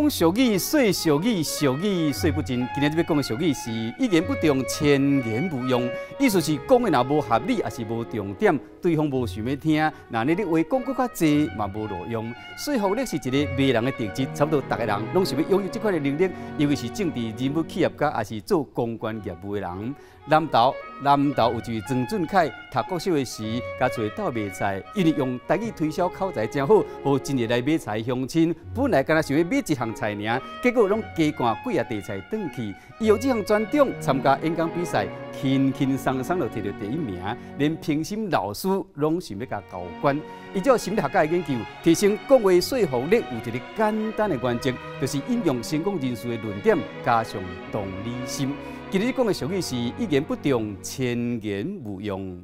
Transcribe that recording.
講俗語，說俗語，俗語說不盡。今仔日欲講的俗語是一言不中，千言無用。意思是講的若無合理，抑是無重點，對方無想欲聽，那你話講閣較濟嘛無路用。說服力是一个迷人的特質，差不多逐个人攏想欲擁有這款的能力，尤其是政治人物、企業家，抑是做公關業務的人。南投南投有一位曾俊凱，讀國小的時，共揣鬥賣菜，因為用台語推銷口才誠好，予真濟來買菜鄉親。本來干焦想欲買一項菜爾，結果攏加灌幾仔塊菜轉去。伊用這項專長參加演講比賽，輕輕鬆鬆就摕著第一名，連評審老師攏想欲共交關。依照心理學家的研究，提升講話說服力有一个簡單的原則，就是引用成功人士的論點，加上同理心。今日講的俗語是一言不中，千言無用。